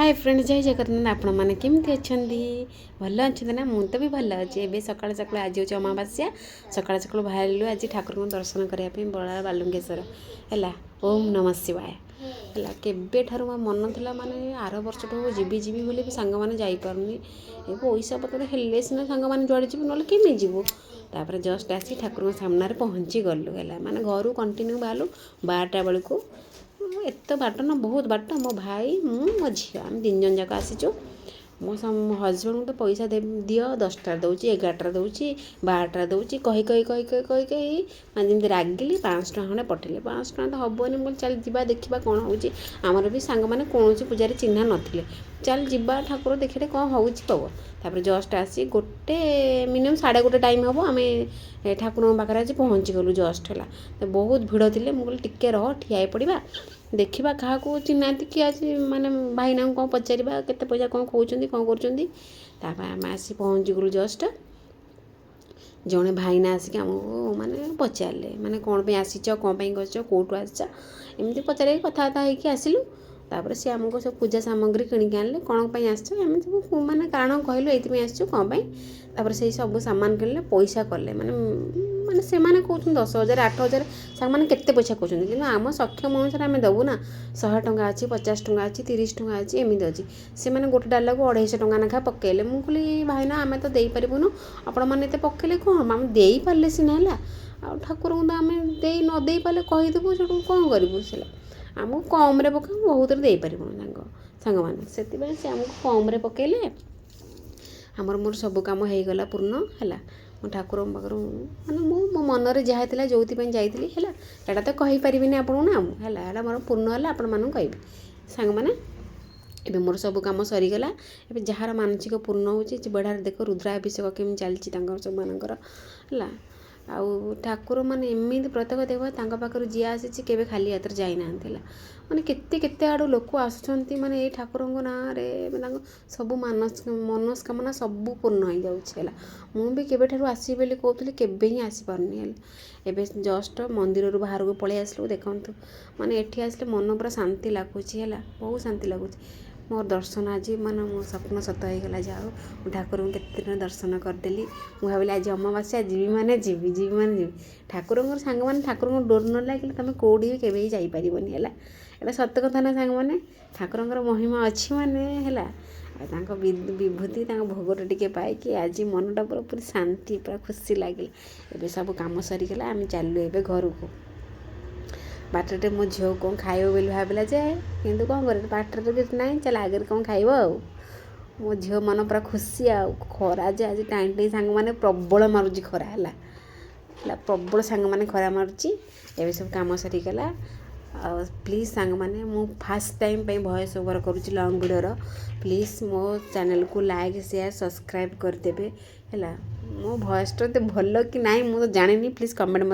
ହାଏ friend, ଜୟ ଜଗନ୍ନାଥ। ଆପଣମାନେ କେମିତି ଅଛନ୍ତି? ଭଲ ଅଛନ୍ତି ନା? ମୁଁ ତ ବି ଭଲ ଅଛି। ଏବେ ସକାଳୁ ସକାଳୁ, ଆଜି ହେଉଛି ଅମାବାସ୍ୟା, ସକାଳୁ ସକାଳୁ ବାହାରିଲୁ ଆଜି ଠାକୁରଙ୍କୁ ଦର୍ଶନ କରିବା ପାଇଁ ବରାଳ ବାଲୁଙ୍କେଶ୍ୱର। ହେଲା, ଓମ୍ ନମଃ ଶିବାୟ। ହେଲା, କେବେଠାରୁ ମୋ ମନ ଥିଲା, ମାନେ ଆର ବର୍ଷଠୁ ଯିବି ଯିବି ବୋଲି ବି ସାଙ୍ଗମାନେ ଯାଇପାରୁନି। ଏ ପଇସା ପତ୍ର ହେଲେ ସିନା ସାଙ୍ଗମାନେ ଯୁଆଡ଼େ ଯିବୁ, ନହେଲେ କେମିତି ଯିବୁ? ତାପରେ ଜଷ୍ଟ ଆସି ଠାକୁରଙ୍କ ସାମ୍ନାରେ ପହଞ୍ଚି ଗଲୁ। ହେଲା, ମାନେ ଘରୁ କଣ୍ଟିନ୍ୟୁ ବାହାରିଲୁ 12ଟା ବେଳକୁ। ଏତେ ବାଟ ନା, ବହୁତ ବାଟ। ମୋ ଭାଇ, ମୁଁ, ମୋ ଝିଅ, ଆମେ ତିନି ଜଣ ଯାକ ଆସିଛୁ। ମୋ ହଜବେଣ୍ଡକୁ ତ ପଇସା ଦିଅ, 10ଟାରେ ଦେଉଛି, 11ଟାରେ ଦେଉଛି, 12ଟାରେ ଦେଉଛି, କହି କହି କହି କହି କହି କହି ମାନେ ଯେମିତି ରାଗିଲି, 500 ଟଙ୍କା ଖଣ୍ଡେ ପଠେଇଲେ। 500 ଟଙ୍କା ତ ହେବନି। ମୁଁ କହିଲି, ଚାଲ ଯିବା, ଦେଖିବା କ'ଣ ହେଉଛି। ଆମର ବି ସାଙ୍ଗମାନେ କୌଣସି ପୂଜାରେ ଚିହ୍ନା ନଥିଲେ। ଚାଲ ଯିବା, ଠାକୁର ଦେଖିଲେ କ'ଣ ହେଉଛି ହେବ। ତାପରେ ଜଷ୍ଟ ଆସି ଗୋଟେ ମିନିମମ୍ 1:30 ଟାଇମ୍ ହେବ, ଆମେ ଠାକୁରଙ୍କ ପାଖରେ ଆଜି ପହଞ୍ଚିଗଲୁ ଜଷ୍ଟ। ହେଲା ତ, ବହୁତ ଭିଡ଼ ଥିଲେ। ମୁଁ କହିଲି, ଟିକେ ରହ, ଠିଆ ହେଇ ପଡ଼ିବା, ଦେଖିବା କାହାକୁ ଚିହ୍ନାନ୍ତି କିଏ ଆଜି, ମାନେ ଭାଇନାଙ୍କୁ କ'ଣ ପଚାରିବା, କେତେ ପଇସା କ'ଣ କହୁଛନ୍ତି, କ'ଣ କରୁଛନ୍ତି। ତାପରେ ଆମେ ଆସି ପହଞ୍ଚିଗଲୁ ଜଷ୍ଟ। ଜଣେ ଭାଇନା ଆସିକି ଆମକୁ ମାନେ ପଚାରିଲେ, ମାନେ କ'ଣ ପାଇଁ ଆସିଛ, କ'ଣ ପାଇଁ କରିଛ, କେଉଁଠୁ ଆସିଛ, ଏମିତି ପଚାରିକି କଥାବାର୍ତ୍ତା ହେଇକି ଆସିଲୁ। ତାପରେ ସେ ଆମକୁ ସବୁ ପୂଜା ସାମଗ୍ରୀ କିଣିକି ଆଣିଲେ। କ'ଣ ପାଇଁ ଆସିଛ, ଏମିତି ସବୁ ମାନେ କାରଣ କହିଲୁ, ଏଇଥିପାଇଁ ଆସିଛୁ, କ'ଣ ପାଇଁ। ତାପରେ ସେଇ ସବୁ ସାମାନ କିଣିଲେ, ପଇସା କଲେ। ମାନେ ମାନେ ସେମାନେ କହୁଛନ୍ତି 10,000, 8,000। ସେମାନେ କେତେ ପଇସା କହୁଛନ୍ତି, କିନ୍ତୁ ଆମ ସକ୍ଷମ ଅନୁସାରେ ଆମେ ଦେବୁ ନା। 100 ଟଙ୍କା ଅଛି, 50 ଟଙ୍କା ଅଛି, 30 ଟଙ୍କା ଅଛି, ଏମିତି ଅଛି। ସେମାନେ ଗୋଟେ ଡାଲାକୁ 250 ଟଙ୍କା ଲେଖା ପକେଇଲେ। ମୁଁ କହିଲି, ଭାଇନା, ଆମେ ତ ଦେଇପାରିବୁନୁ, ଆପଣମାନେ ଏତେ ପକେଇଲେ କ'ଣ ହେବ? ଆମେ ଦେଇପାରିଲେ ସିନା ହେଲା। ଆଉ ଠାକୁରଙ୍କୁ ତ ଆମେ ଦେଇ ନ ଦେଇପାରିଲେ କହିଦେବୁ, ସେଠୁ କ'ଣ କରିବୁ? ସେଲା ଆମକୁ କମ୍ରେ ପକାଉ, ବହୁତରେ ଦେଇପାରିବୁନୁ। ସାଙ୍ଗ ସାଙ୍ଗମାନେ ସେଥିପାଇଁ ସେ ଆମକୁ କମ୍ରେ ପକେଇଲେ। ଆମର ମୋର ସବୁ କାମ ହେଇଗଲା, ପୂର୍ଣ୍ଣ ହେଲା। ମୁଁ ଠାକୁରଙ୍କ ପାଖରୁ ମାନେ ମୁଁ ମୋ ମନରେ ଯାହା ଥିଲା, ଯେଉଁଥିପାଇଁ ଯାଇଥିଲି, ହେଲା, ସେଇଟା ତ କହିପାରିବିନି ଆପଣଙ୍କୁ ନା ମୁଁ। ହେଲା, ଏଇଟା ମୋର ପୂର୍ଣ୍ଣ ହେଲା, ଆପଣମାନଙ୍କୁ କହିବି। ସାଙ୍ଗମାନେ, ଏବେ ମୋର ସବୁ କାମ ସରିଗଲା। ଏବେ ଯାହାର ମାନସିକ ପୂର୍ଣ୍ଣ ହେଉଛି, ବେଢ଼ାରେ ଦେଖ ରୁଦ୍ରାଭିଷେକ କେମିତି ଚାଲିଛି ତାଙ୍କର ସବୁମାନଙ୍କର। ହେଲା, ଆଉ ଠାକୁର ମାନେ ଏମିତି ପ୍ରତ୍ୟେକ ଦେବ, ତାଙ୍କ ପାଖରୁ ଯିଏ ଆସିଛି କେବେ ଖାଲି ହାତରେ ଯାଇନାହାନ୍ତି। ହେଲା, ମାନେ କେତେ କେତେ ଆଡ଼ୁ ଲୋକ ଆସୁଛନ୍ତି, ମାନେ ଏଇ ଠାକୁରଙ୍କ ନାଁରେ ତାଙ୍କ ସବୁ ମନସ୍କାମନା ସବୁ ପୂର୍ଣ୍ଣ ହେଇଯାଉଛି। ହେଲା, ମୁଁ ବି କେବେଠାରୁ ଆସିବି ବୋଲି କହୁଥିଲି, କେବେ ହିଁ ଆସିପାରୁନି। ହେଲା, ଏବେ ଜଷ୍ଟ ମନ୍ଦିରରୁ ବାହାରକୁ ପଳେଇ ଆସିଲୁ। ଦେଖନ୍ତୁ, ମାନେ ଏଠି ଆସିଲେ ମନ ପୁରା ଶାନ୍ତି ଲାଗୁଛି। ହେଲା, ବହୁତ ଶାନ୍ତି ଲାଗୁଛି। ମୋର ଦର୍ଶନ ଆଜି ମାନେ ମୋ ସ୍ୱପ୍ନ ସତ ହେଇଗଲା। ଯାହା ହଉ, ମୁଁ ଠାକୁରଙ୍କୁ କେତେ ଦିନ ଦର୍ଶନ କରିଦେଲି। ମୁଁ ଭାବିଲି ଆଜି ଅମାବାସ୍ୟା, ଯିବି ମାନେ ଯିବି, ଯିବି ମାନେ ଯିବି ଠାକୁରଙ୍କର। ସାଙ୍ଗମାନେ, ଠାକୁରଙ୍କ ଡୋରି ନ ଲାଗିଲେ ତୁମେ କେଉଁଠି ବି କେବେ ବି ଯାଇପାରିବନି। ହେଲା, ଏଇଟା ସତ କଥା ନା ସାଙ୍ଗମାନେ? ଠାକୁରଙ୍କର ମହିମା ଅଛି ମାନେ। ହେଲା, ଆଉ ତାଙ୍କ ବିଭୂତି, ତାଙ୍କ ଭୋଗଟା ଟିକେ ପାଇକି ଆଜି ମନଟା ପୁରା ଶାନ୍ତି, ପୁରା ଖୁସି ଲାଗିଲା। ଏବେ ସବୁ କାମ ସରିଗଲା, ଆମେ ଚାଲିଲୁ ଏବେ ଘରକୁ। ବାଟରେ ମୋ ଝିଅକୁ କ'ଣ ଖାଇବ ବୋଲି ଭାବିଲା ଯେ, କିନ୍ତୁ କ'ଣ କରିବ, ବାଟରେ ତ କିଛି ନାହିଁ, ଚାଲ ଆଗରେ କ'ଣ ଖାଇବ। ଆଉ ମୋ ଝିଅ ମନ ପୁରା ଖୁସି। ଆଉ ଖରା ଯେ ଆଜି ଟାଇଁ ଟାଇଁ ସାଙ୍ଗମାନେ ପ୍ରବଳ ମାରୁଛି ଖରା। ହେଲା ହେଲା, ପ୍ରବଳ ସାଙ୍ଗମାନେ ଖରା ମାରୁଛି। ଏବେ ସବୁ କାମ ସରିଗଲା। ଆଉ ପ୍ଲିଜ୍ ସାଙ୍ଗମାନେ, ମୁଁ ଫାର୍ଷ୍ଟ ଟାଇମ୍ ପାଇଁ ଭଏସ୍ ଓଭର୍ କରୁଛି ଲଙ୍ଗ୍ ଭିଡ଼ିଓର। ପ୍ଲିଜ୍ ମୋ ଚ୍ୟାନେଲ୍କୁ ଲାଇକ୍, ସେୟାର, ସବସ୍କ୍ରାଇବ୍ କରିଦେବେ। ହେଲା, ମୋ ଭଏସ୍ଟା ଏତେ ଭଲ କି ନାହିଁ ମୁଁ ତ ଜାଣିନି, ପ୍ଲିଜ୍ କମେଣ୍ଟ।